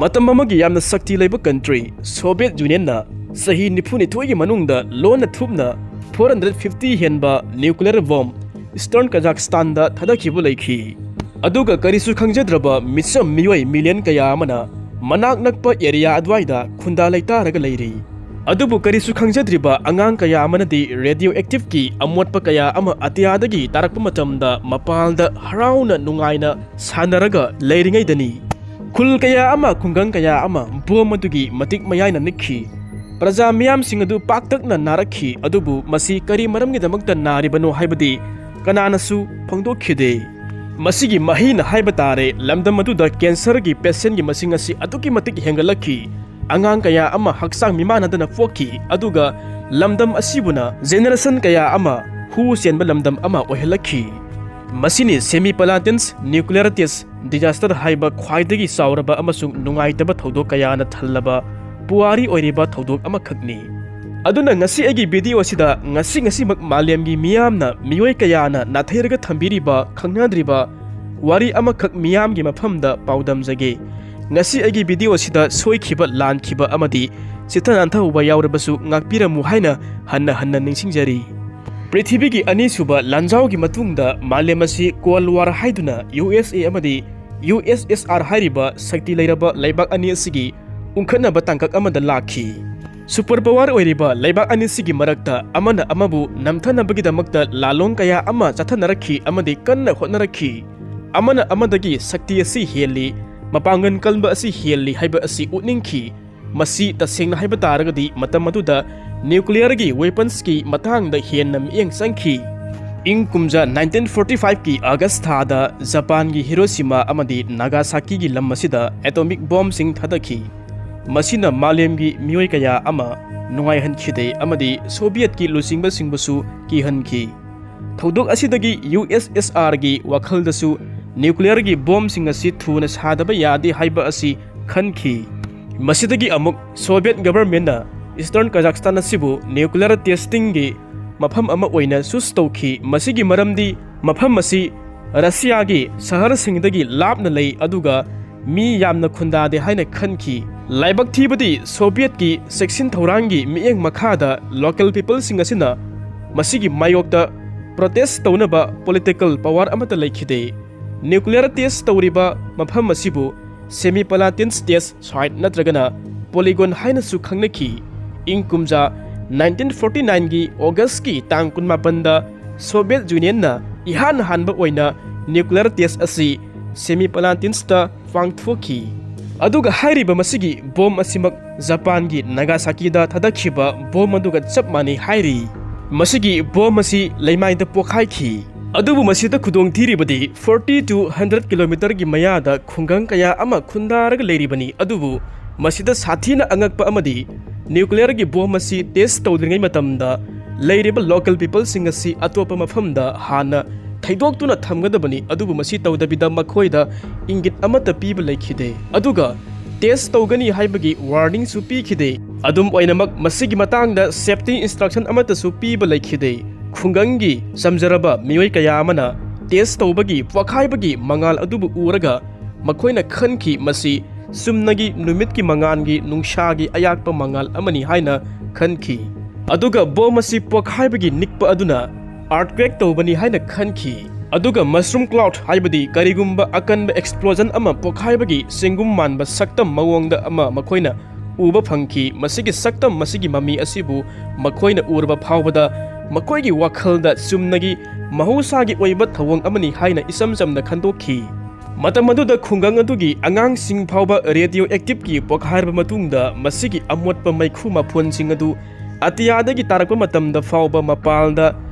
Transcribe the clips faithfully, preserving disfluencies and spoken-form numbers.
ꯃꯇꯝ ꯑꯃꯒꯤ ꯌꯥꯝꯅ ꯁꯛꯇꯤ ꯂꯩꯕ ꯀꯟꯇ꯭ꯔꯤ ꯁꯣꯚꯤꯌꯦꯠ ꯌꯨꯅꯤꯌꯟꯅ ꯆꯍꯤ ꯅꯤꯐꯨꯅꯤꯊꯣꯏꯒꯤ ꯃꯅꯨꯡꯗ ꯂꯣꯟꯅ ꯊꯨꯞꯅ four hundred fifty ꯍꯦꯟꯕ ꯅ꯭ꯌꯨꯀ꯭ꯂꯤꯌꯔ ꯕꯣꯝ ꯏꯁꯇꯔꯟ ꯀꯖꯥꯛꯁꯇꯥꯟꯗ ꯊꯥꯗꯈꯤꯕ ꯂꯩꯈꯤ꯫ ꯑꯗꯨꯒ ꯀꯔꯤꯁꯨ ꯈꯪꯖꯗ꯭ꯔꯕ ꯃꯤꯆꯝ ꯃꯤꯑꯣꯏ ꯃꯤꯂꯤꯌꯟ ꯀꯌꯥ ꯑꯃꯅ ꯃꯅꯥꯛ ꯅꯛꯄ ꯑꯦꯔꯤꯌꯥ ꯑꯗꯨꯋꯥꯏꯗ ꯈꯨꯟꯗꯥ ꯂꯩꯇꯥꯔꯒ ꯂꯩꯔꯤ꯫ ꯑꯗꯨꯕꯨ ꯀꯔꯤꯁꯨ ꯈꯪꯖꯗ꯭ꯔꯤꯕ ꯑꯉꯥꯡ ꯀꯌꯥ ꯑꯃꯅꯗꯤ ꯔꯦꯗꯤꯑꯣ ꯑꯦꯛꯇꯤꯚꯀꯤ ꯑꯃꯣꯠꯄ ꯀꯌꯥ ꯑꯃ ꯑꯇꯤꯌꯥꯗꯒꯤ ꯇꯥꯔꯛꯄ ꯃꯇꯝꯗ ꯃꯄꯥꯜꯗ ꯍꯔꯥꯎꯅ ꯅꯨꯡꯉꯥꯏꯅ ꯁꯥꯟꯅꯔꯒ ꯂꯩꯔꯤꯉꯩꯗꯅꯤ꯫ ꯈꯨꯜ ꯀꯌꯥ ꯑꯃ, ꯈꯨꯡꯒꯪ ꯀꯌꯥ ꯑꯃ ꯕꯣꯝ ꯑꯗꯨꯒꯤ ꯃꯇꯤꯛ ꯃꯌꯥꯏꯅ ꯅꯤꯛꯈꯤ꯫ ꯄ꯭ꯔꯖꯥ ꯃꯤꯌꯥꯝꯁꯤꯡ ꯑꯗꯨ ꯄꯥꯛꯇꯛꯅ ꯅꯥꯔꯛꯈꯤ, ꯑꯗꯨꯕꯨ ꯃꯁꯤ ꯀꯔꯤ ꯃꯔꯝꯒꯤꯗꯃꯛꯇ ꯅꯥꯔꯤꯕꯅꯣ ꯍꯥꯏꯕꯗꯤ ꯀꯅꯥꯅꯁꯨ ꯐꯣꯡꯗꯣꯛꯈꯤꯗꯦ꯫ ꯃꯁꯤꯒꯤ ꯃꯍꯩꯅ ꯍꯥꯏꯕ ꯇꯥꯔꯦ, ꯂꯝꯗꯝ ꯑꯗꯨꯗ ꯀꯦꯟꯁꯔꯒꯤ ꯄꯦꯁꯦꯟꯒꯤ ꯃꯁꯤꯡ ꯑꯁꯤ ꯑꯗꯨꯛꯀꯤ ꯃꯇꯤꯛ ꯍꯦꯟꯒꯠꯂꯛꯈꯤ꯫ ꯑꯉꯥꯡ ꯀꯌꯥ ꯑꯃ ꯍꯛꯆꯥꯡ ꯃꯤꯃꯥꯟꯅꯗꯅ ꯄꯣꯛꯈꯤ, ꯑꯗꯨꯒ ꯂꯝꯗꯝ ꯑꯁꯤꯕꯨꯅ ꯖꯦꯅꯦꯔꯦꯁꯟ ꯀꯌꯥ ꯑꯃ ꯍꯨ ꯆꯦꯟꯕ ꯂꯝꯗꯝ ꯑꯃ ꯑꯣꯏꯍꯜꯂꯛꯈꯤ꯫ ꯃꯁꯤꯅꯤ ꯁꯦꯃꯤ ꯄꯂꯥꯇꯤꯟꯁ ꯅ꯭ꯌꯨꯀ꯭ꯂꯤꯌꯔ ꯇꯦꯁ ꯗꯤꯖꯥꯁꯇꯔ ꯍꯥꯏꯕ ꯈ꯭ꯋꯥꯏꯗꯒꯤ ꯆꯥꯎꯔꯕ ꯑꯃꯁꯨꯡ ꯅꯨꯡꯉꯥꯏꯇꯕ ꯊꯧꯗꯣꯛ ꯀꯌꯥꯅ ꯊꯜꯂꯕ ꯄꯨꯋꯥꯔꯤ ꯑꯣꯏꯔꯤꯕ ꯊꯧꯗꯣꯛ ꯑꯃꯈꯛꯅꯤ꯫ ꯑꯗꯨꯅ ꯉꯁꯤ ꯑꯩꯒꯤ ꯚꯤꯗꯤꯑꯣ ꯑꯁꯤꯗ ꯉꯁꯤ ꯉꯁꯤꯃꯛ ꯃꯥꯂꯦꯝꯒꯤ ꯃꯤꯌꯥꯝꯅ ꯃꯤꯑꯣꯏ ꯀꯌꯥꯅ ꯅꯥꯊꯩꯔꯒ ꯊꯝꯕꯤꯔꯤꯕ ꯈꯪꯅꯗ꯭ꯔꯤꯕ ꯋꯥꯔꯤ ꯑꯃꯈꯛ ꯃꯤꯌꯥꯝꯒꯤ ꯃꯐꯝꯗ ꯄꯥꯎꯗꯝꯖꯒꯦ꯫ ꯉꯁꯤ ꯑꯩꯒꯤ ꯚꯤꯗꯤꯑꯣ ꯑꯁꯤꯗ ꯁꯣꯏꯈꯤꯕ, ꯂꯥꯟꯈꯤꯕ ꯑꯃꯗꯤ ꯆꯤꯠꯊ ꯅꯥꯟꯊꯍꯧꯕ ꯌꯥꯎꯔꯕꯁꯨ ꯉꯥꯛꯄꯤꯔꯝꯃꯨ ꯍꯥꯏꯅ ꯍꯟꯅ ꯍꯟꯅ ꯅꯤꯡꯁꯤꯡꯖꯔꯤ꯫ ꯄ꯭ꯔꯤꯊꯤꯕꯤꯒꯤ ꯑꯅꯤꯁꯨꯕ ꯂꯥꯟꯖꯥꯎꯒꯤ ꯃꯇꯨꯡꯗ ꯃꯥꯂꯦꯝ ꯑꯁꯤ ꯀꯣꯜ ꯋꯥꯔ ꯍꯥꯏꯗꯨꯅ ꯌꯨ ꯑꯦꯁ ꯑꯦ ꯑꯃꯗꯤ ꯌꯨ ꯑꯦꯁ ꯑꯦꯁ ꯑꯥꯔ ꯍꯥꯏꯔꯤꯕ ꯁꯛꯇꯤ ꯂꯩꯔꯕ ꯂꯩꯕꯥꯛ ꯑꯅꯤ ꯑꯁꯤꯒꯤ ꯎꯪꯈꯠꯅꯕ ꯇꯥꯡꯀꯛ ꯑꯃꯗ ꯂꯥꯛꯈꯤ꯫ ꯁꯨꯄꯔ ꯄꯋꯥꯔ ꯑꯣꯏꯔꯤꯕ ꯂꯩꯕꯥꯛ ꯑꯅꯤꯁꯤꯒꯤ ꯃꯔꯛꯇ ꯑꯃꯅ ꯑꯃꯕꯨ ꯅꯝꯊꯅꯕꯒꯤꯗꯃꯛꯇ ꯂꯥꯂꯣꯡ ꯀꯌꯥ ꯑꯃ ꯆꯠꯊꯅꯔꯛꯈꯤ ꯑꯃꯗꯤ ꯀꯟꯅ ꯍꯣꯠꯅꯔꯛꯈꯤ꯫ ꯑꯃꯅ ꯑꯃꯗꯒꯤ ꯁꯛꯇꯤ ꯑꯁꯤ ꯍꯦꯜꯂꯤ, ꯃꯄꯥꯡꯒꯜ ꯀꯟꯕ ꯑꯁꯤ ꯍꯦꯜꯂꯤ ꯍꯥꯏꯕ ꯑꯁꯤ ꯎꯠꯅꯤꯡꯈꯤ꯫ ꯃꯁꯤ ꯇꯁꯦꯡꯅ ꯍꯥꯏꯕ ꯇꯥꯔꯒꯗꯤ ꯃꯇꯝ ꯑꯗꯨꯗ ꯅ꯭ꯌꯨꯀ꯭ꯂꯤꯌꯔꯒꯤ ꯋꯦꯄꯟꯁꯀꯤ ꯃꯇꯥꯡꯗ ꯍꯦꯟꯅ ꯃꯤꯠꯌꯦꯡ ꯆꯪꯈꯤ꯫ ꯏꯪ ꯀꯨꯝꯖꯥ nineteen forty five ꯀꯤ ꯑꯥꯒꯁ ꯊꯥꯗ ꯖꯄꯥꯟꯒꯤ ꯍꯤꯔꯣꯁꯤꯃꯥ ꯑꯃꯗꯤ ꯅꯥꯒꯥꯁꯥꯀꯤꯒꯤ ꯂꯝ ꯑꯁꯤꯗ ꯑꯦꯇꯣꯃꯤꯛ ꯕꯣꯝꯁꯤꯡ ꯊꯥꯗꯈꯤ꯫ ꯃꯁꯤꯅ ꯃꯥꯂꯦꯝꯒꯤ ꯃꯤꯑꯣꯏ ꯀꯌꯥ ꯑꯃ ꯅꯨꯡꯉꯥꯏꯍꯟꯈꯤꯗꯦ ꯑꯃꯗꯤ ꯁꯣꯚꯤꯌꯦꯠꯀꯤ ꯂꯨꯆꯤꯡꯕꯁꯤꯡꯕꯨꯁꯨ ꯀꯤꯍꯟꯈꯤ꯫ ꯊꯧꯗꯣꯛ ꯑꯁꯤꯗꯒꯤ ꯌꯨ ꯑꯦꯁ ꯑꯦꯁ ꯑꯥꯔꯒꯤ ꯋꯥꯈꯜꯗꯁꯨ ꯅ꯭ꯌꯨꯀ꯭ꯂꯤꯌꯔꯒꯤ ꯕꯣꯝꯁꯤꯡ ꯑꯁꯤ ꯊꯨꯅ ꯁꯥꯗꯕ ꯌꯥꯗꯦ ꯍꯥꯏꯕ ꯑꯁꯤ ꯈꯟꯈꯤ꯫ ꯃꯁꯤꯗꯒꯤ ꯑꯃꯨꯛ ꯁꯣꯚꯤꯌꯦꯠ ꯒꯚꯔꯟꯃꯦꯟꯠꯅ ꯏꯁꯇꯔꯟ ꯀꯖꯥꯛꯁꯇꯥꯟ ꯑꯁꯤꯕꯨ ꯅ꯭ꯌꯨꯀ꯭ꯂꯤꯌꯔ ꯇꯦꯁꯇꯤꯡꯒꯤ ꯃꯐꯝ ꯑꯃ ꯑꯣꯏꯅ ꯆꯨꯁ ꯇꯧꯈꯤ꯫ ꯃꯁꯤꯒꯤ ꯃꯔꯝꯗꯤ ꯃꯐꯝ ꯑꯁꯤ ꯔꯁꯤꯌꯥꯒꯤ ꯁꯍꯔꯁꯤꯡꯗꯒꯤ ꯂꯥꯞꯅ ꯂꯩ, ꯑꯗꯨꯒ ꯃꯤ ꯌꯥꯝꯅ ꯈꯨꯟꯗꯥꯗꯦ ꯍꯥꯏꯅ ꯈꯟꯈꯤ꯫ ꯂꯥꯏꯕꯛ ꯊꯤꯕꯗꯤ ꯁꯣꯚꯤꯌꯦꯠꯀꯤ ꯆꯦꯛꯁꯤꯟ ꯊꯧꯔꯥꯡꯒꯤ ꯃꯤꯠꯌꯦꯡ ꯃꯈꯥꯗ local peopleꯁꯤꯡ ꯑꯁꯤꯅ ꯃꯁꯤꯒꯤ ꯃꯥꯌꯣꯛꯇ protest ꯇꯧꯅꯕ political power ꯑꯃꯠꯇ ꯂꯩꯈꯤꯗꯦ꯫ Nuclear test ꯇꯧꯔꯤꯕ ꯃꯐꯝ ꯑꯁꯤꯕꯨ semi Palatin's test site ꯅꯠꯇ꯭ꯔꯒꯅ polygon ꯍꯥꯏꯅꯁꯨ ꯈꯪꯅꯈꯤ꯫ ꯏꯪ ꯀꯨꯝꯖꯥ nineteen forty nineꯒꯤ Augustꯀꯤ ꯇꯥꯡ ꯀꯨꯟꯃꯥꯄꯟꯗ Soviet Unionꯅ ꯏꯍꯥꯟ ꯍꯥꯟꯕ ꯑꯣꯏꯅ nuclear test ꯑꯁꯤ semi Palatin'sꯇ ꯄꯥꯡꯊꯣꯛꯈꯤ꯫ ꯑꯗꯨꯒ ꯍꯥꯏꯔꯤꯕ ꯃꯁꯤꯒꯤ bomb ꯑꯁꯤꯃꯛ ꯖꯄꯥꯟꯒꯤ ꯅꯥꯒꯥꯁꯥꯀꯤꯗ ꯊꯥꯗꯈꯤꯕ bomb ꯑꯗꯨꯒ ꯆꯞ ꯃꯥꯟꯅꯩ ꯍꯥꯏꯔꯤ꯫ ꯃꯁꯤꯒꯤ bomb ꯑꯁꯤ ꯂꯩꯃꯥꯏꯗ ꯄꯣꯈꯥꯏꯈꯤ꯫ ꯑꯗꯨꯕꯨ ꯃꯁꯤꯗ ꯈꯨꯗꯣꯡ ꯊꯤꯔꯤꯕꯗꯤ forty to hundred kilometerꯒꯤ ꯃꯌꯥꯗ ꯈꯨꯡꯒꯪ ꯀꯌꯥ ꯑꯃ ꯈꯨꯟꯗꯥꯔꯒ ꯂꯩꯔꯤꯕꯅꯤ꯫ ꯑꯗꯨꯕꯨ ꯃꯁꯤꯗ ꯁꯥꯊꯤꯅ ꯑꯉꯛꯄ ꯑꯃꯗꯤ nuclearꯒꯤ bomb ꯑꯁꯤ test ꯇꯧꯗ꯭ꯔꯤꯉꯩ ꯃꯇꯝꯗ ꯂꯩꯔꯤꯕ local peopleꯁꯤꯡ ꯑꯁꯤ ꯑꯇꯣꯞꯄ ꯃꯐꯝꯗ ꯍꯥꯟꯅ ꯊꯩꯗꯣꯛꯇꯨꯅ ꯊꯝꯒꯗꯕꯅꯤ꯫ ꯑꯗꯨꯕꯨ ꯃꯁꯤ ꯇꯧꯗꯕꯤꯗ ꯃꯈꯣꯏꯗ ꯏꯪꯒꯤꯠ ꯑꯃꯠꯇ ꯄꯤꯕ ꯂꯩꯈꯤꯗꯦ꯫ ꯑꯗꯨꯒ test ꯇꯧꯒꯅꯤ ꯍꯥꯏꯕꯒꯤ warningꯁꯨ ꯄꯤꯈꯤꯗꯦ꯫ ꯑꯗꯨꯝ ꯑꯣꯏꯅꯃꯛ, ꯃꯁꯤꯒꯤ ꯃꯇꯥꯡꯗ safety instruction ꯑꯃꯠꯇꯁꯨ ꯄꯤꯕ ꯂꯩꯈꯤꯗꯦ꯫ ꯈꯨꯡꯒꯪꯒꯤ ꯆꯝꯖꯔꯕ ꯃꯤꯑꯣꯏ ꯀꯌꯥ ꯑꯃꯅ test ꯇꯧꯕꯒꯤ ꯄꯣꯈꯥꯏꯕꯒꯤ ꯃꯉꯥꯜ ꯑꯗꯨꯕꯨ ꯎꯔꯒ ꯃꯈꯣꯏꯅ ꯈꯟꯈꯤ, ꯃꯁꯤ ꯆꯨꯝꯅꯒꯤ ꯅꯨꯃꯤꯠꯀꯤ ꯃꯉꯥꯜꯒꯤ ꯅꯨꯡꯁꯥꯒꯤ ꯑꯌꯥꯛꯄ ꯃꯉꯥꯜ ꯑꯃꯅꯤ ꯍꯥꯏꯅ ꯈꯟꯈꯤ꯫ ꯑꯗꯨꯒ bomb ꯑꯁꯤ ꯄꯣꯈꯥꯏꯕꯒꯤ ꯅꯤꯛꯄ ꯑꯗꯨꯅ earthquake ꯇꯧꯕꯅꯤ ꯍꯥꯏꯅ ꯈꯟꯈꯤ꯫ ꯑꯗꯨꯒ mushroom cloud, ꯍꯥꯏꯕꯗꯤ ꯀꯔꯤꯒꯨꯝꯕ ꯑꯀꯟꯕ explosion ꯑꯃ ꯄꯣꯈꯥꯏꯕꯒꯤ ꯆꯦꯡꯒꯨꯝ ꯃꯥꯟꯕ ꯁꯛꯇꯝ ꯃꯑꯣꯡꯗ ꯑꯃ ꯃꯈꯣꯏꯅ ꯎꯕ ꯐꯪꯈꯤ꯫ ꯃꯁꯤꯒꯤ ꯁꯛꯇꯝ, ꯃꯁꯤꯒꯤ ꯃꯃꯤ ꯑꯁꯤꯕꯨ ꯃꯈꯣꯏꯅ ꯎꯔꯕ ꯐꯥꯎꯕꯗ ꯃꯈꯣꯏꯒꯤ ꯋꯥꯈꯜꯗ ꯆꯨꯝꯅꯒꯤ ꯃꯍꯧꯁꯥꯒꯤ ꯑꯣꯏꯕ ꯊꯧꯑꯣꯡ ꯑꯃꯅꯤ ꯍꯥꯏꯅ ꯏꯆꯝ ꯆꯝꯅ ꯈꯟꯗꯣꯛꯈꯤ꯫ ꯃꯇꯝ ꯑꯗꯨꯗ ꯈꯨꯡꯒꯪ ꯑꯗꯨꯒꯤ ꯑꯉꯥꯡꯁꯤꯡ ꯐꯥꯎꯕ radioactiveꯀꯤ ꯄꯣꯈꯥꯏꯔꯕ ꯃꯇꯨꯡꯗ ꯃꯁꯤꯒꯤ ꯑꯃꯣꯠꯄ ꯃꯩꯈꯨ ꯃꯐꯣꯟꯁꯤꯡ ꯑꯗꯨ ꯑꯇꯤꯌꯥꯗꯒꯤ ꯇꯥꯔꯛꯄ ꯃꯇꯝꯗ ꯐꯥꯎꯕ ꯃꯄꯥꯟꯗ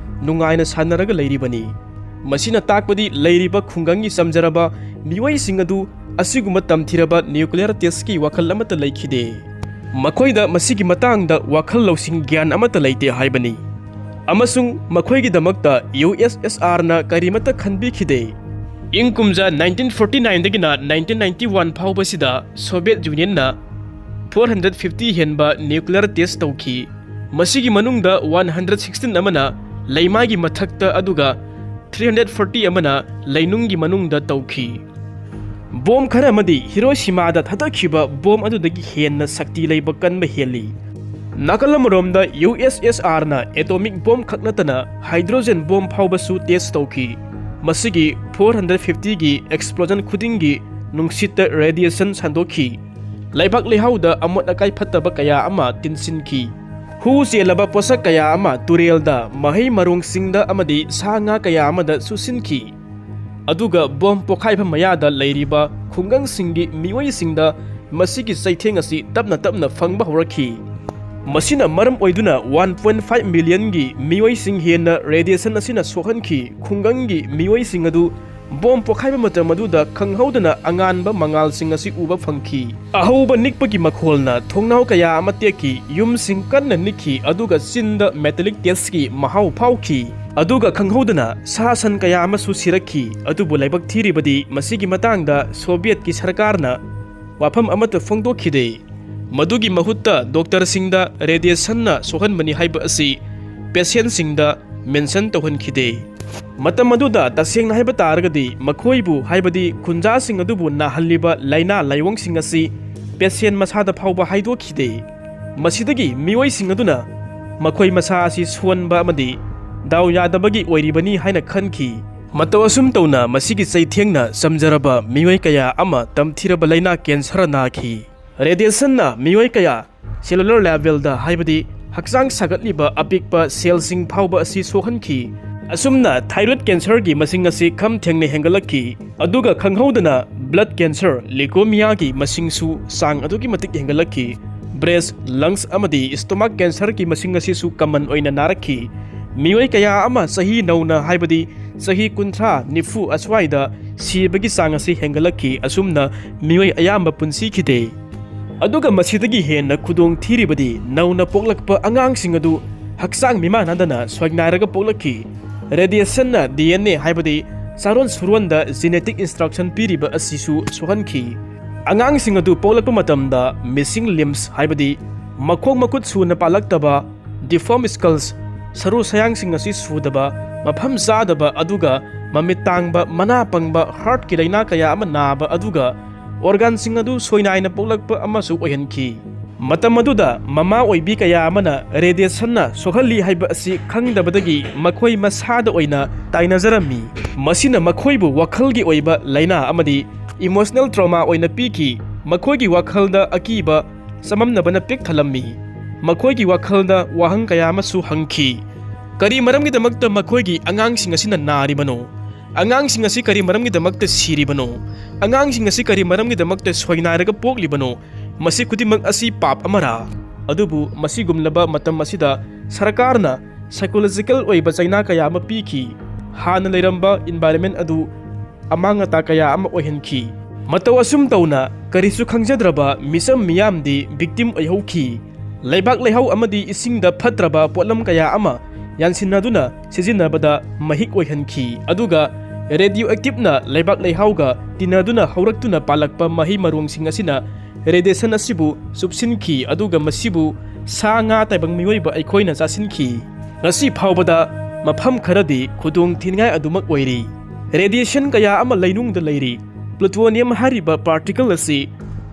ꯅꯨꯡꯉꯥꯏꯅ ꯁꯥꯟꯅꯔꯒ ꯂꯩꯔꯤꯕꯅꯤ꯫ ꯃꯁꯤꯅ ꯇꯥꯛꯄꯗꯤ ꯂꯩꯔꯤꯕ ꯈꯨꯡꯒꯪꯒꯤ ꯆꯝꯖꯔꯕ ꯃꯤꯑꯣꯏꯁꯤꯡ ꯑꯗꯨ ꯑꯁꯤꯒꯨꯝꯕ ꯇꯝꯊꯤꯔꯕ nuclear testꯀꯤ ꯋꯥꯈꯜ ꯑꯃꯠꯇ ꯂꯩꯈꯤꯗꯦ꯫ ꯃꯈꯣꯏꯗ ꯃꯁꯤꯒꯤ ꯃꯇꯥꯡꯗ ꯋꯥꯈꯜ ꯂꯧꯁꯤꯡ ꯒ꯭ꯌꯥꯟ ꯑꯃꯠꯇ ꯂꯩꯇꯦ ꯍꯥꯏꯕꯅꯤ꯫ ꯑꯃꯁꯨꯡ ꯃꯈꯣꯏꯒꯤꯗꯃꯛꯇ USSRꯅ ꯀꯔꯤꯃꯠꯇ ꯈꯟꯕꯤꯈꯤꯗꯦ꯫ ꯏꯪ ꯀꯨꯝꯖꯥ nineteen forty nineꯗꯒꯤꯅ nineteen ninety one ꯐꯥꯎꯕꯁꯤꯗ Soviet Unionꯅ four hundred fifty ꯍꯦꯟꯕ nuclear test ꯇꯧꯈꯤ꯫ ꯃꯁꯤꯒꯤ ꯃꯅꯨꯡꯗ one hundred sixteen ꯑꯃꯅ ꯂꯩꯃꯥꯏꯒꯤ ꯃꯊꯛꯇ, ꯑꯗꯨꯒ three hundred forty ꯑꯃꯅ ꯂꯩꯅꯨꯡꯒꯤ ꯃꯅꯨꯡꯗ ꯇꯧꯈꯤ꯫ ꯕꯣꯝ ꯈꯔ ꯑꯃꯗꯤ ꯍꯤꯔꯣꯁꯤꯃꯥꯗ ꯊꯥꯗꯈꯤꯕ ꯕꯣꯝ ꯑꯗꯨꯗꯒꯤ ꯍꯦꯟꯅ ꯁꯛꯇꯤ ꯂꯩꯕ ꯀꯟꯕ ꯍꯦꯜꯂꯤ꯫ ꯅꯥꯀꯜ ꯑꯃꯔꯣꯝꯗ ꯌꯨ ꯑꯦꯁ ꯑꯦꯁ ꯑꯥꯔꯅ ꯑꯦꯇꯣꯃꯤꯛ ꯕꯣꯝ ꯈꯛ ꯅꯠꯇꯅ ꯍꯥꯏꯗ꯭ꯔꯣꯖꯦꯟ ꯕꯣꯝ ꯐꯥꯎꯕꯁꯨ ꯇꯦꯁ ꯇꯧꯈꯤ꯫ ꯃꯁꯤꯒꯤ ꯐꯣꯔ ꯍꯟꯗ꯭ꯔꯦꯠ ꯐꯤꯐꯇꯤꯒꯤ ꯑꯦꯛꯁꯄ꯭ꯂꯣꯖꯟ ꯈꯨꯗꯤꯡꯒꯤ ꯅꯨꯡꯁꯤꯠꯇ ꯔꯦꯗꯤꯌꯦꯁꯟ ꯁꯟꯗꯣꯛꯈꯤ꯫ ꯂꯩꯕꯥꯛ ꯂꯩꯍꯥꯎꯗ ꯑꯃꯣꯠ ꯑꯀꯥꯏ ꯐꯠꯇꯕ ꯀꯌꯥ ꯑꯃ ꯇꯤꯟꯁꯤꯟꯈꯤ꯫ ꯍꯨ ꯆꯦꯜꯂꯕ ꯄꯣꯠꯁꯛ ꯀꯌꯥ ꯑꯃ ꯇꯨꯔꯦꯜꯗ, ꯃꯍꯩ ꯃꯔꯣꯡꯁꯤꯡꯗ ꯑꯃꯗꯤ ꯁꯥ ꯉꯥ ꯀꯌꯥ ꯑꯃꯗ ꯆꯨꯁꯤꯟꯈꯤ꯫ ꯑꯗꯨꯒ ꯕꯣꯝ ꯄꯣꯈꯥꯏꯕ ꯃꯌꯥꯗ ꯂꯩꯔꯤꯕ ꯈꯨꯡꯒꯪꯁꯤꯡꯒꯤ ꯃꯤꯑꯣꯏꯁꯤꯡꯗ ꯃꯁꯤꯒꯤ ꯆꯩꯊꯦꯡ ꯑꯁꯤ ꯇꯞꯅ ꯇꯞꯅ ꯐꯪꯕ ꯍꯧꯔꯛꯈꯤ꯫ ꯃꯁꯤꯅ ꯃꯔꯝ ꯑꯣꯏꯗꯨꯅ ꯋꯥꯟ ꯄꯣꯏꯟ ꯐꯥꯏꯚ ꯃꯤꯂꯤꯌꯟꯒꯤ ꯃꯤꯑꯣꯏꯁꯤꯡ ꯍꯦꯟꯅ ꯔꯦꯗꯤꯌꯦꯁꯟ ꯑꯁꯤꯅ ꯁꯣꯛꯍꯟꯈꯤ꯫ ꯈꯨꯡꯒꯪꯒꯤ ꯃꯤꯑꯣꯏꯁꯤꯡ ꯑꯗꯨ ꯕꯣꯝ ꯄꯣꯈꯥꯏꯕ ꯃꯇꯝ ꯑꯗꯨꯗ ꯈꯪꯍꯧꯗꯅ ꯑꯉꯥꯟꯕ ꯃꯉꯥꯜꯁꯤꯡ ꯑꯁꯤ ꯎꯕ ꯐꯪꯈꯤ꯫ ꯑꯍꯧꯕ ꯅꯤꯛꯄꯒꯤ ꯃꯈꯣꯜꯅ ꯊꯣꯡꯅꯥꯎ ꯀꯌꯥ ꯑꯃ ꯇꯦꯛꯈꯤ, ꯌꯨꯝꯁꯤꯡ ꯀꯟꯅ ꯅꯤꯛꯈꯤ, ꯑꯗꯨꯒ ꯆꯤꯟꯗ ꯃꯦꯇꯥꯂꯤꯛ ꯇꯦꯁꯀꯤ ꯃꯍꯥꯎ ꯐꯥꯎꯈꯤ꯫ ꯑꯗꯨꯒ ꯈꯪꯍꯧꯗꯅ ꯁꯥ ꯁꯟ ꯀꯌꯥ ꯑꯃꯁꯨ ꯁꯤꯔꯛꯈꯤ꯫ ꯑꯗꯨꯕꯨ ꯂꯥꯏꯕꯛ ꯊꯤꯔꯤꯕꯗꯤ ꯃꯁꯤꯒꯤ ꯃꯇꯥꯡꯗ ꯁꯣꯚꯤꯌꯦꯠꯀꯤ ꯁꯔꯀꯥꯔꯅ ꯋꯥꯐꯝ ꯑꯃꯠꯇ ꯐꯣꯡꯗꯣꯛꯈꯤꯗꯦ꯫ ꯃꯗꯨꯒꯤ ꯃꯍꯨꯠꯇ ꯗꯣꯛꯇꯔꯁꯤꯡꯗ ꯔꯦꯗꯤꯌꯦꯁꯟꯅ ꯁꯣꯛꯍꯟꯕꯅꯤ ꯍꯥꯏꯕ ꯑꯁꯤ ꯄꯦꯁꯦꯟꯁꯤꯡꯗ ꯃꯦꯟꯁꯟ ꯇꯧꯍꯟꯈꯤꯗꯦ꯫ ꯃꯇꯝ ꯑꯗꯨꯗ ꯇꯁꯦꯡꯅ ꯍꯥꯏꯕ ꯇꯥꯔꯒꯗꯤ ꯃꯈꯣꯏꯕꯨ, ꯍꯥꯏꯕꯗꯤ ꯈꯨꯟꯖꯥꯁꯤꯡ ꯑꯗꯨꯕꯨ ꯅꯥꯍꯜꯂꯤꯕ ꯂꯥꯏꯅꯥ ꯂꯥꯏꯑꯣꯡꯁꯤꯡ ꯑꯁꯤ ꯄꯦꯁꯦꯟ ꯃꯁꯥꯗ ꯐꯥꯎꯕ ꯍꯥꯏꯗꯣꯛꯈꯤꯗꯦ꯫ ꯃꯁꯤꯗꯒꯤ ꯃꯤꯑꯣꯏꯁꯤꯡ ꯑꯗꯨꯅ ꯃꯈꯣꯏ ꯃꯁꯥ ꯑꯁꯤ ꯁꯣꯟꯕ ꯑꯃꯗꯤ ꯗꯥꯎ ꯌꯥꯗꯕꯒꯤ ꯑꯣꯏꯔꯤꯕꯅꯤ ꯍꯥꯏꯅ ꯈꯟꯈꯤ꯫ ꯃꯇꯧ ꯑꯁꯨꯝ ꯇꯧꯅ ꯃꯁꯤꯒꯤ ꯆꯩꯊꯦꯡꯅ ꯆꯝꯖꯔꯕ ꯃꯤꯑꯣꯏ ꯀꯌꯥ ꯑꯃ ꯇꯝꯊꯤꯔꯕ ꯂꯥꯏꯅꯥ ꯀꯦꯟꯁꯔ ꯅꯥꯈꯤ꯫ ꯔꯦꯗꯤꯌꯦꯁꯟꯅ ꯃꯤꯑꯣꯏ ꯀꯌꯥ ꯁꯦꯂꯨꯂꯔ ꯂꯦꯚꯦꯜꯗ, ꯍꯥꯏꯕꯗꯤ ꯍꯛꯆꯥꯡ ꯁꯥꯒꯠꯂꯤꯕ ꯑꯄꯤꯛꯄ ꯁꯦꯜꯁꯤꯡ ꯐꯥꯎꯕ ꯑꯁꯤ ꯁꯣꯛꯍꯟꯈꯤ꯫ ꯑꯁꯨꯝꯅ ꯊꯥꯏꯔꯣꯏꯗ ꯀꯦꯟꯁꯔꯒꯤ ꯃꯁꯤꯡ ꯑꯁꯤ ꯈꯝ ꯊꯦꯡꯅ ꯍꯦꯟꯒꯠꯂꯛꯈꯤ, ꯑꯗꯨꯒ ꯈꯪꯍꯧꯗꯅ ꯕ꯭ꯂꯗ ꯀꯦꯟꯁꯔ, ꯂꯤꯀꯣꯃꯤꯌꯥꯒꯤ ꯃꯁꯤꯡꯁꯨ ꯆꯥꯡ ꯑꯗꯨꯛꯀꯤ ꯃꯇꯤꯛ ꯍꯦꯟꯒꯠꯂꯛꯈꯤ꯫ ꯕ꯭ꯔꯦꯁ, ꯂꯪꯁ ꯑꯃꯗꯤ ꯁ꯭ꯇꯣꯃꯥꯛ ꯀꯦꯟꯁꯔꯒꯤ ꯃꯁꯤꯡ ꯑꯁꯤꯁꯨ ꯀꯃꯟ ꯑꯣꯏꯅ ꯅꯥꯔꯛꯈꯤ꯫ ꯃꯤꯑꯣꯏ ꯀꯌꯥ ꯑꯃ ꯆꯍꯤ ꯅꯧꯅ, ꯍꯥꯏꯕꯗꯤ ꯆꯍꯤ ꯀꯨꯟꯊ꯭ꯔꯥ, ꯅꯤꯐꯨ ꯑꯁ꯭ꯋꯥꯏꯗ ꯁꯤꯕꯒꯤ ꯆꯥꯡ ꯑꯁꯤ ꯍꯦꯟꯒꯠꯂꯛꯈꯤ꯫ ꯑꯁꯨꯝꯅ ꯃꯤꯑꯣꯏ ꯑꯌꯥꯝꯕ ꯄꯨꯟꯁꯤꯈꯤꯗꯦ꯫ ꯑꯗꯨꯒ ꯃꯁꯤꯗꯒꯤ ꯍꯦꯟꯅ ꯈꯨꯗꯣꯡ ꯊꯤꯔꯤꯕꯗꯤ ꯅꯧꯅ ꯄꯣꯛꯂꯛꯄ ꯑꯉꯥꯡꯁꯤꯡ ꯑꯗꯨ ꯍꯛꯆꯥꯡ ꯃꯤꯃꯥꯟꯅꯗꯅ ꯁꯣꯏꯅꯥꯏꯔꯒ ꯄꯣꯛꯂꯛꯈꯤ꯫ ꯔꯦꯗꯤꯌꯦꯁꯟꯅ ꯗꯤ ꯑꯦꯟ ꯑꯦ, ꯍꯥꯏꯕꯗꯤ ꯆꯥꯔꯣꯟ ꯁꯨꯔꯣꯟꯗ ꯖꯤꯅꯦꯇꯤꯛ ꯏꯟꯁꯇ꯭ꯔꯛꯁꯟ ꯄꯤꯔꯤꯕ ꯑꯁꯤꯁꯨ ꯁꯣꯛꯍꯟꯈꯤ꯫ ꯑꯉꯥꯡꯁꯤꯡ ꯑꯗꯨ ꯄꯣꯛꯂꯛꯄ ꯃꯇꯝꯗ ꯃꯤꯁꯤꯡ ꯂꯤꯝꯁ, ꯍꯥꯏꯕꯗꯤ ꯃꯈꯣꯡ ꯃꯈꯨꯠ ꯁꯨꯅ ꯄꯥꯜꯂꯛꯇꯕ, ꯗꯤꯐꯣꯔꯝ ꯁ꯭ꯀꯜꯁ, ꯁꯔꯨ ꯁꯌꯥꯡꯁꯤꯡ ꯑꯁꯤ ꯁꯨꯗꯕ, ꯃꯐꯝ ꯆꯥꯗꯕ, ꯑꯗꯨꯒ ꯃꯃꯤꯠ ꯇꯥꯡꯕ, ꯃꯅꯥ ꯄꯪꯕ, ꯍꯥꯔꯠꯀꯤ ꯂꯥꯏꯅꯥ ꯀꯌꯥ ꯑꯃ ꯅꯥꯕ, ꯑꯗꯨꯒ ꯑꯣꯔꯒꯥꯟꯁꯤꯡ ꯑꯗꯨ ꯁꯣꯏꯅꯥꯏꯅ ꯄꯣꯛꯂꯛꯄ ꯑꯃꯁꯨ ꯑꯣꯏꯍꯟꯈꯤ꯫ ꯃꯇꯝ ꯑꯗꯨꯗ ꯃꯃꯥ ꯑꯣꯏꯕꯤ ꯀꯌꯥ ꯑꯃꯅ ꯔꯦꯗꯤꯌꯦꯁꯟꯅ ꯁꯣꯛꯍꯜꯂꯤ ꯍꯥꯏꯕ ꯑꯁꯤ ꯈꯪꯗꯕꯗꯒꯤ ꯃꯈꯣꯏ ꯃꯁꯥꯗ ꯑꯣꯏꯅ ꯇꯥꯏꯅꯖꯔꯝꯃꯤ꯫ ꯃꯁꯤꯅ ꯃꯈꯣꯏꯕꯨ ꯋꯥꯈꯜꯒꯤ ꯑꯣꯏꯕ ꯂꯥꯏꯅꯥ ꯑꯃꯗꯤ ꯏꯃꯣꯁꯅꯦꯜ ꯇ꯭ꯔꯣꯃꯥ ꯑꯣꯏꯅ ꯄꯤꯈꯤ꯫ ꯃꯈꯣꯏꯒꯤ ꯋꯥꯈꯜꯗ ꯑꯀꯤꯕ, ꯆꯃꯝꯅꯕꯅ ꯄꯤꯛ ꯊꯜꯂꯝꯃꯤ꯫ ꯃꯈꯣꯏꯒꯤ ꯋꯥꯈꯜꯗ ꯋꯥꯍꯪ ꯀꯌꯥ ꯑꯃꯁꯨ ꯍꯪꯈꯤ꯫ ꯀꯔꯤ ꯃꯔꯝꯒꯤꯗꯃꯛꯇ ꯃꯈꯣꯏꯒꯤ ꯑꯉꯥꯡꯁꯤꯡ ꯑꯁꯤꯅ ꯅꯥꯔꯤꯕꯅꯣ? ꯑꯉꯥꯡꯁꯤꯡ ꯑꯁꯤ ꯀꯔꯤ ꯃꯔꯝꯒꯤꯗꯃꯛꯇ ꯁꯤꯔꯤꯕꯅꯣ? ꯑꯉꯥꯡꯁꯤꯡ ꯑꯁꯤ ꯀꯔꯤ ꯃꯔꯝꯒꯤꯗꯃꯛꯇ ꯁꯣꯏꯅꯥꯏꯔꯒ ꯄꯣꯛꯂꯤꯕꯅꯣ? ꯃꯁꯤ ꯈꯨꯗꯤꯡꯃꯛ ꯑꯁꯤ ꯄꯥꯞ ꯑꯃꯔꯥ? ꯑꯗꯨꯕꯨ ꯃꯁꯤꯒꯨꯝꯂꯕ ꯃꯇꯝ ꯑꯁꯤꯗ ꯁꯔꯀꯥꯔꯅ ꯁꯥꯏꯀꯣꯂꯣꯖꯤꯀꯦꯜ ꯑꯣꯏꯕ ꯆꯩꯅꯥ ꯀꯌꯥ ꯑꯃ ꯄꯤꯈꯤ꯫ ꯍꯥꯟꯅ ꯂꯩꯔꯝꯕ ꯏꯟꯚꯥꯏꯔꯟꯃꯦꯟ ꯑꯗꯨ ꯑꯃꯥꯡ ꯑꯇꯥ ꯀꯌꯥ ꯑꯃ ꯑꯣꯏꯍꯟꯈꯤ꯫ ꯃꯇꯧ ꯑꯁꯨꯝ ꯇꯧꯅ ꯀꯔꯤꯁꯨ ꯈꯪꯖꯗ꯭ꯔꯕ ꯃꯤꯆꯝ ꯃꯤꯌꯥꯝꯗꯤ ꯚꯤꯛꯇꯤꯝ ꯑꯣꯏꯍꯧꯈꯤ꯫ ꯂꯩꯕꯥꯛ ꯂꯩꯍꯥꯎ ꯑꯃꯗꯤ ꯏꯁꯤꯡꯗ ꯐꯠꯇ꯭ꯔꯕ ꯄꯣꯠꯂꯝ ꯀꯌꯥ ꯑꯃ ꯌꯥꯟꯁꯤꯟꯅꯗꯨꯅ ꯁꯤꯖꯤꯟꯅꯕꯗ ꯃꯍꯤꯛ ꯑꯣꯏꯍꯟꯈꯤ, ꯑꯗꯨꯒ ꯔꯦꯗꯤꯑꯣ ꯑꯦꯛꯇꯤꯞꯅ ꯂꯩꯕꯥꯛ ꯂꯩꯍꯥꯎꯒ ꯇꯤꯟꯅꯗꯨꯅ ꯍꯧꯔꯛꯇꯨꯅ ꯄꯥꯜꯂꯛꯄ ꯃꯍꯩ ꯃꯔꯣꯡꯁꯤꯡ ꯑꯁꯤꯅ ꯔꯦꯗꯤꯌꯦꯁꯟ ꯑꯁꯤꯕꯨ ꯆꯨꯞꯁꯤꯟꯈꯤ, ꯑꯗꯨꯒ ꯃꯁꯤꯕꯨ ꯁꯥ ꯉꯥ ꯇꯥꯏꯕꯪ ꯃꯤꯑꯣꯏꯕ ꯑꯩꯈꯣꯏꯅ ꯆꯥꯁꯤꯟꯈꯤ꯫ ꯉꯁꯤ ꯐꯥꯎꯕꯗ ꯃꯐꯝ ꯈꯔꯗꯤ ꯈꯨꯗꯣꯡ ꯊꯤꯅꯤꯡꯉꯥꯏ ꯑꯗꯨꯃꯛ ꯑꯣꯏꯔꯤ꯫ ꯔꯦꯗꯤꯌꯦꯁꯟ ꯀꯌꯥ ꯑꯃ ꯂꯩꯅꯨꯡꯗ ꯂꯩꯔꯤ꯫ ꯄ꯭ꯂꯨꯇꯣꯅꯤꯌꯝ ꯍꯥꯏꯔꯤꯕ ꯄꯥꯔꯇꯤꯀꯜ ꯑꯁꯤ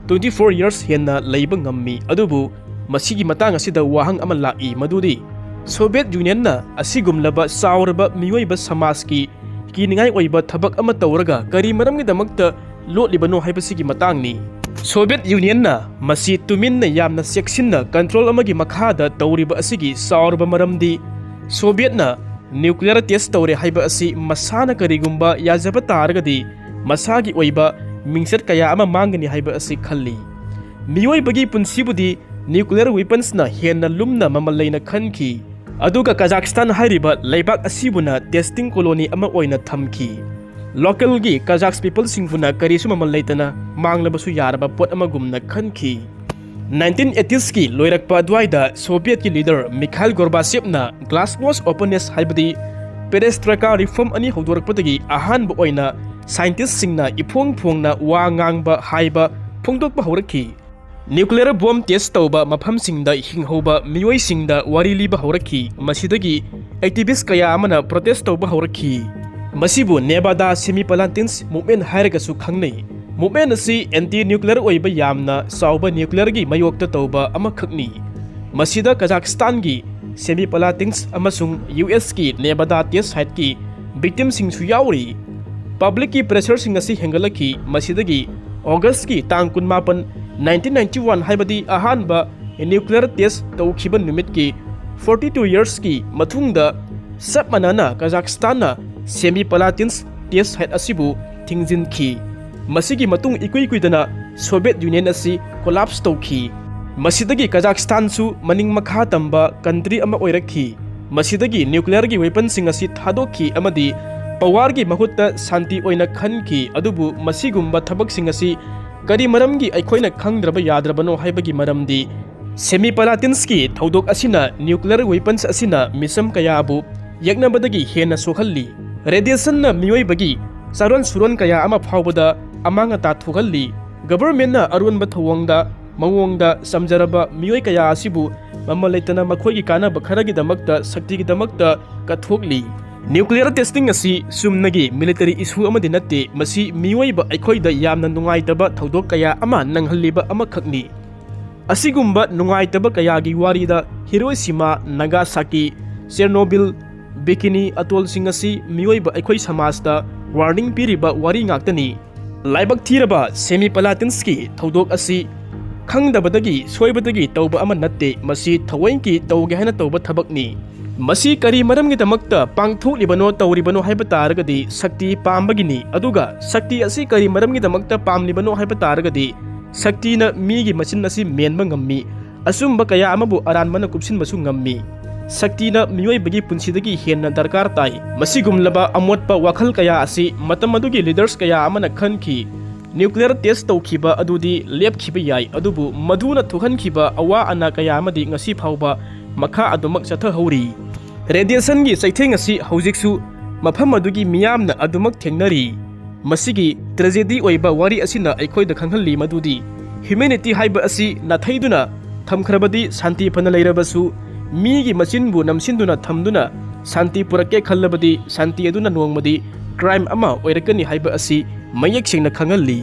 twenty four years ꯍꯦꯟꯅ ꯂꯩꯕ ꯉꯝꯃꯤ, ꯑꯗꯨꯕꯨ ꯃꯁꯤꯒꯤ ꯃꯇꯥꯡ ꯑꯁꯤꯗ ꯋꯥꯍꯪ ꯑꯃ ꯂꯥꯛꯏ, ꯃꯗꯨꯗꯤ ꯁꯣꯚꯤꯌꯦꯠ ꯌꯨꯅꯤꯌꯟꯅ ꯑꯁꯤꯒꯨꯝꯂꯕ ꯆꯥꯎꯔꯕ ꯃꯤꯑꯣꯏꯕ ꯁꯃꯥꯖꯀꯤ ꯀꯤꯅꯤꯡꯉꯥꯏ ꯑꯣꯏꯕ ꯊꯕꯛ ꯑꯃ ꯇꯧꯔꯒ ꯀꯔꯤ ꯃꯔꯝꯒꯤꯗꯃꯛꯇ ꯂꯣꯠꯂꯤꯕꯅꯣ ꯍꯥꯏꯕꯁꯤꯒꯤ ꯃꯇꯥꯡꯅꯤ꯫ ꯁꯣꯚꯤꯌꯦꯠ ꯌꯨꯅꯤꯌꯟꯅ ꯃꯁꯤ ꯇꯨꯃꯤꯟꯅ ꯌꯥꯝꯅ ꯆꯦꯛꯁꯤꯟꯅ ꯀꯟꯇ꯭ꯔꯣꯜ ꯑꯃꯒꯤ ꯃꯈꯥꯗ ꯇꯧꯔꯤꯕ ꯑꯁꯤꯒꯤ ꯆꯥꯎꯔꯕ ꯃꯔꯝꯗꯤ ꯁꯣꯚꯤꯌꯦꯠꯅ ꯅ꯭ꯌꯨꯀ꯭ꯂꯤꯌꯔ ꯇꯦꯁ ꯇꯧꯔꯦ ꯍꯥꯏꯕ ꯑꯁꯤ ꯃꯁꯥꯅ ꯀꯔꯤꯒꯨꯝꯕ ꯌꯥꯖꯕ ꯇꯥꯔꯒꯗꯤ ꯃꯁꯥꯒꯤ ꯑꯣꯏꯕ ꯃꯤꯡꯆꯠ ꯀꯌꯥ ꯑꯃ ꯃꯥꯡꯒꯅꯤ ꯍꯥꯏꯕ ꯑꯁꯤ ꯈꯜꯂꯤ꯫ ꯃꯤꯑꯣꯏꯕꯒꯤ ꯄꯨꯟꯁꯤꯕꯨꯗꯤ ꯅ꯭ꯌꯨꯀ꯭ꯂꯤꯌꯔ ꯋꯤꯄꯟꯁꯅ ꯍꯦꯟꯅ ꯂꯨꯝꯅ ꯃꯃꯜ ꯂꯩꯅ ꯈꯟꯈꯤ, ꯑꯗꯨꯒ ꯀꯖꯥꯛꯁꯇꯥꯟ ꯍꯥꯏꯔꯤꯕ ꯂꯩꯕꯥꯛ ꯑꯁꯤꯕꯨꯅ ꯇꯦꯁꯇꯤꯡ ꯀꯣꯂꯣꯅꯤ ꯑꯃ ꯑꯣꯏꯅ ꯊꯝꯈꯤ꯫ ꯂꯣꯀꯦꯜꯒꯤ ꯀꯖꯥꯛꯁ ꯄꯤꯄꯜꯁꯤꯡꯕꯨꯅ ꯀꯔꯤꯁꯨ ꯃꯃꯜ ꯂꯩꯇꯅ ꯃꯥꯡꯂꯕꯁꯨ ꯌꯥꯔꯕ ꯄꯣꯠ ꯑꯃꯒꯨꯝꯅ ꯈꯟꯈꯤ꯫ ꯅꯥꯏꯟꯇꯤꯟ ꯑꯦꯇꯤꯁꯀꯤ ꯂꯣꯏꯔꯛꯄ ꯑꯗꯨꯋꯥꯏꯗ ꯁꯣꯚꯤꯌꯦꯠꯀꯤ ꯂꯤꯗꯔ ꯃꯤꯈꯥꯏꯜ ꯒꯣꯔꯕꯥꯆꯦꯞꯅ ꯒ꯭ꯂꯥꯁꯅꯣꯁ ꯑꯣꯄꯟꯅꯦꯁ ꯍꯥꯏꯕꯗꯤ ꯄꯦꯔꯦꯁꯇ꯭ꯔꯣꯏꯀꯥ ꯔꯤꯐꯣꯔꯝ ꯑꯅꯤ ꯍꯧꯗꯣꯔꯛꯄꯗꯒꯤ ꯑꯍꯥꯟꯕ ꯑꯣꯏꯅ ꯁꯥꯏꯟꯇꯤꯁꯁꯤꯡꯅ ꯏꯐꯣꯡ ꯐꯣꯡꯅ ꯋꯥ ꯉꯥꯡꯕ ꯍꯥꯏꯕ ꯐꯣꯡꯗꯣꯛꯄ ꯍꯧꯔꯛꯈꯤ꯫ ꯅ꯭ꯌꯨꯀ꯭ꯂꯤꯌꯔ ꯕꯣꯝ ꯇꯦꯁ ꯇꯧꯕ ꯃꯐꯝꯁꯤꯡꯗ ꯍꯤꯡꯍꯧꯕ ꯃꯤꯑꯣꯏꯁꯤꯡꯗ ꯋꯥꯔꯤ ꯂꯤꯕ ꯍꯧꯔꯛꯈꯤ꯫ ꯃꯁꯤꯗꯒꯤ ꯑꯦꯛꯇꯤꯚꯤꯁ꯭ꯠ ꯀꯌꯥ ꯑꯃꯅ ꯄ꯭ꯔꯣꯇꯦꯁ꯭ꯠ ꯇꯧꯕ ꯍꯧꯔꯛꯈꯤ꯫ ꯃꯁꯤꯕꯨ Nevada Semipalatins Movement ꯍꯥꯏꯔꯒꯁꯨ ꯈꯪꯅꯩ꯫ Movement ꯑꯁꯤ anti nuclear ꯑꯣꯏꯕ ꯌꯥꯝꯅ ꯆꯥꯎꯕ nuclearꯒꯤ ꯃꯥꯌꯣꯛꯇ ꯇꯧꯕ ꯑꯃꯈꯛꯅꯤ꯫ ꯃꯁꯤꯗ ꯀꯖꯥꯈꯁꯇꯥꯟꯒꯤ Semipalatins ꯑꯃꯁꯨꯡ ꯌꯨ ꯑꯦꯁꯀꯤ Nevada test siteꯀꯤ victimꯁꯤꯡꯁꯨ ꯌꯥꯎꯔꯤ꯫ Publicꯀꯤ pressureꯁꯤꯡ ꯑꯁꯤ ꯍꯦꯟꯒꯠꯂꯛꯈꯤ꯫ ꯃꯁꯤꯗꯒꯤ Augustꯀꯤ ꯇꯥꯡ ꯀꯨꯟꯃꯥꯄꯟ, nineteen ninety one, ꯍꯥꯏꯕꯗꯤ ꯑꯍꯥꯟꯕ nuclear test ꯇꯧꯈꯤꯕ ꯅꯨꯃꯤꯠꯀꯤ forty two yearsꯀꯤ ꯃꯇꯨꯡꯗ ꯆꯞ ꯃꯥꯟꯅꯅ ꯀꯖꯥꯈꯁꯇꯥꯟꯅ Semipalatins test site ꯑꯁꯤꯕꯨ ꯊꯤꯡꯖꯤꯟꯈꯤ꯫ ꯃꯁꯤꯒꯤ ꯃꯇꯨꯡ ꯏꯀꯨꯏ ꯀꯨꯏꯗꯅ Soviet Union ꯑꯁꯤ collapse ꯇꯧꯈꯤ꯫ ꯃꯁꯤꯗꯒꯤ ꯀꯖꯥꯈꯁꯇꯥꯟꯁꯨ ꯃꯅꯤꯡ ꯃꯈꯥ ꯇꯝꯕ country ꯑꯃ ꯑꯣꯏꯔꯛꯈꯤ꯫ ꯃꯁꯤꯗꯒꯤ nuclearꯒꯤ weaponꯁꯤꯡ ꯑꯁꯤ ꯊꯥꯗꯣꯛꯈꯤ ꯑꯃꯗꯤ powerꯒꯤ ꯃꯍꯨꯠꯇ ꯁꯥꯟꯇꯤ ꯑꯣꯏꯅ ꯈꯟꯈꯤ꯫ ꯑꯗꯨꯕꯨ ꯃꯁꯤꯒꯨꯝꯕ ꯊꯕꯛꯁꯤꯡ ꯑꯁꯤ ꯀꯔꯤ ꯃꯔꯝꯒꯤ ꯑꯩꯈꯣꯏꯅ ꯈꯪꯗ꯭ꯔꯕ ꯌꯥꯗ꯭ꯔꯕꯅꯣ ꯍꯥꯏꯕꯒꯤ ꯃꯔꯝꯗꯤ Semipalatins ꯊꯧꯗꯣꯛ ꯑꯁꯤꯅ nuclear weapons ꯑꯁꯤꯅ ꯃꯤꯁꯝ ꯀꯌꯥꯕꯨ ꯌꯦꯛꯅꯕꯗꯒꯤ ꯍꯦꯟꯅ ꯁꯣꯛꯍꯜꯂꯤ꯫ Radiationꯅ ꯃꯤꯑꯣꯏꯕꯒꯤ ꯆꯥꯔꯣꯟ ꯁꯨꯔꯣꯟ ꯀꯌꯥ ꯑꯃ ꯐꯥꯎꯕꯗ ꯑꯃꯥꯡ ꯑꯇꯥ ꯊꯣꯛꯍꯜꯂꯤ꯫ Governmentꯅ ꯑꯔꯣꯟꯕ ꯊꯧꯑꯣꯡꯗ ꯃꯑꯣꯡꯗ ꯆꯝꯖꯔꯕ ꯃꯤꯑꯣꯏ ꯀꯌꯥ ꯑꯁꯤꯕꯨ ꯃꯃꯜ ꯂꯩꯇꯅ ꯃꯈꯣꯏꯒꯤ ꯀꯥꯟꯅꯕ ꯈꯔꯒꯤꯗꯃꯛꯇ ꯁꯛꯇꯤꯒꯤꯗꯃꯛꯇ ꯀꯠꯊꯣꯛꯂꯤ꯫ Nuclear testing ꯑꯁꯤ ꯆꯨꯝꯅꯒꯤ military issue ꯑꯃꯗꯤ ꯅꯠꯇꯦ, ꯃꯁꯤ ꯃꯤꯑꯣꯏꯕ ꯑꯩꯈꯣꯏꯗ ꯌꯥꯝꯅ ꯅꯨꯡꯉꯥꯏꯇꯕ ꯊꯧꯗꯣꯛ ꯀꯌꯥ ꯑꯃ ꯅꯪꯍꯜꯂꯤꯕ ꯑꯃꯈꯛꯅꯤ꯫ ꯑꯁꯤꯒꯨꯝꯕ ꯅꯨꯡꯉꯥꯏꯇꯕ ꯀꯌꯥꯒꯤ ꯋꯥꯔꯤꯗ Hiroshima, Nagasaki, Chernobyl, Bikini ꯑꯇꯣꯜꯁꯤꯡ ꯑꯁꯤ ꯃꯤꯑꯣꯏꯕ ꯑꯩꯈꯣꯏ ꯁꯃꯥꯖꯇ warning ꯄꯤꯔꯤꯕ ꯋꯥꯔꯤ ꯉꯥꯛꯇꯅꯤ꯫ ꯂꯥꯏꯕꯛ ꯊꯤꯔꯕ Semipalatins ꯊꯧꯗꯣꯛ ꯑꯁꯤ ꯈꯪꯗꯕꯗꯒꯤ ꯁꯣꯏꯕꯗꯒꯤ ꯇꯧꯕ ꯑꯃ ꯅꯠꯇꯦ, ꯃꯁꯤ ꯊꯑꯣꯏꯀꯤ ꯇꯧꯒꯦ ꯍꯥꯏꯅ ꯇꯧꯕ ꯊꯕꯛꯅꯤ꯫ ꯃꯁꯤ ꯀꯔꯤ ꯃꯔꯝꯒꯤꯗꯃꯛꯇ ꯄꯥꯡꯊꯣꯛꯂꯤꯕꯅꯣ, ꯇꯧꯔꯤꯕꯅꯣ ꯍꯥꯏꯕ ꯇꯥꯔꯒꯗꯤ ꯁꯛꯇꯤ ꯄꯥꯝꯕꯒꯤꯅꯤ꯫ ꯑꯗꯨꯒ ꯁꯛꯇꯤ ꯑꯁꯤ ꯀꯔꯤ ꯃꯔꯝꯒꯤꯗꯃꯛꯇ ꯄꯥꯝꯂꯤꯕꯅꯣ ꯍꯥꯏꯕ ꯇꯥꯔꯒꯗꯤ ꯁꯛꯇꯤꯅ ꯃꯤꯒꯤ ꯃꯆꯤꯟ ꯑꯁꯤ ꯃꯦꯟꯕ ꯉꯝꯃꯤ꯫ ꯑꯆꯨꯝꯕ ꯀꯌꯥ ꯑꯃꯕꯨ ꯑꯔꯥꯟꯕꯅ ꯀꯨꯞꯁꯤꯟꯕꯁꯨ ꯉꯝꯃꯤ꯫ ꯁꯛꯇꯤꯅ ꯃꯤꯑꯣꯏꯕꯒꯤ ꯄꯨꯟꯁꯤꯗꯒꯤ ꯍꯦꯟꯅ ꯗꯔꯀꯥꯔ ꯇꯥꯏ꯫ ꯃꯁꯤꯒꯨꯝꯂꯕ ꯑꯃꯣꯠꯄ ꯋꯥꯈꯜ ꯀꯌꯥ ꯑꯁꯤ ꯃꯇꯝ ꯑꯗꯨꯒꯤ leaders ꯀꯌꯥ ꯑꯃꯅ ꯈꯟꯈꯤ꯫ Nuclear test ꯇꯧꯈꯤꯕ ꯑꯗꯨꯗꯤ ꯂꯦꯞꯈꯤꯕ ꯌꯥꯏ, ꯑꯗꯨꯕꯨ ꯃꯗꯨꯅ ꯊꯣꯛꯍꯟꯈꯤꯕ ꯑꯋꯥ ꯑꯅꯥ ꯀꯌꯥ ꯑꯃꯗꯤ ꯉꯁꯤ ꯐꯥꯎꯕ ꯃꯈꯥ ꯑꯗꯨꯃꯛ ꯆꯠꯊꯍꯧꯔꯤ꯫ Radiationꯒꯤ ꯆꯩꯊꯦꯡ ꯑꯁꯤ ꯍꯧꯖꯤꯛꯁꯨ ꯃꯐꯝ ꯑꯗꯨꯒꯤ ꯃꯤꯌꯥꯝꯅ ꯑꯗꯨꯃꯛ ꯊꯦꯡꯅꯔꯤ꯫ ꯃꯁꯤꯒꯤ tragedy ꯑꯣꯏꯕ ꯋꯥꯔꯤ ꯑꯁꯤꯅ ꯑꯩꯈꯣꯏꯗ ꯈꯪꯍꯜꯂꯤ ꯃꯗꯨꯗꯤ humanity ꯍꯥꯏꯕ ꯑꯁꯤ ꯅꯥꯊꯩꯗꯨꯅ ꯊꯝꯈ꯭ꯔꯕꯗꯤ ꯁꯥꯟꯇꯤ ꯐꯅ ꯂꯩꯔꯕꯁꯨ, ꯃꯤꯒꯤ ꯃꯆꯤꯟꯕꯨ ꯅꯝꯁꯤꯟꯗꯨꯅ ꯊꯝꯗꯨꯅ ꯁꯥꯟꯇꯤ ꯄꯨꯔꯛꯀꯦ ꯈꯜꯂꯕꯗꯤ ꯁꯥꯟꯇꯤ ꯑꯗꯨꯅ ꯅꯣꯡꯃꯗꯤ ꯀ꯭ꯔꯥꯏꯝ ꯑꯃ ꯑꯣꯏꯔꯛꯀꯅꯤ ꯍꯥꯏꯕ ꯑꯁꯤ ꯃꯌꯦꯛ ꯁꯦꯡꯅ ꯈꯪꯍꯜꯂꯤ꯫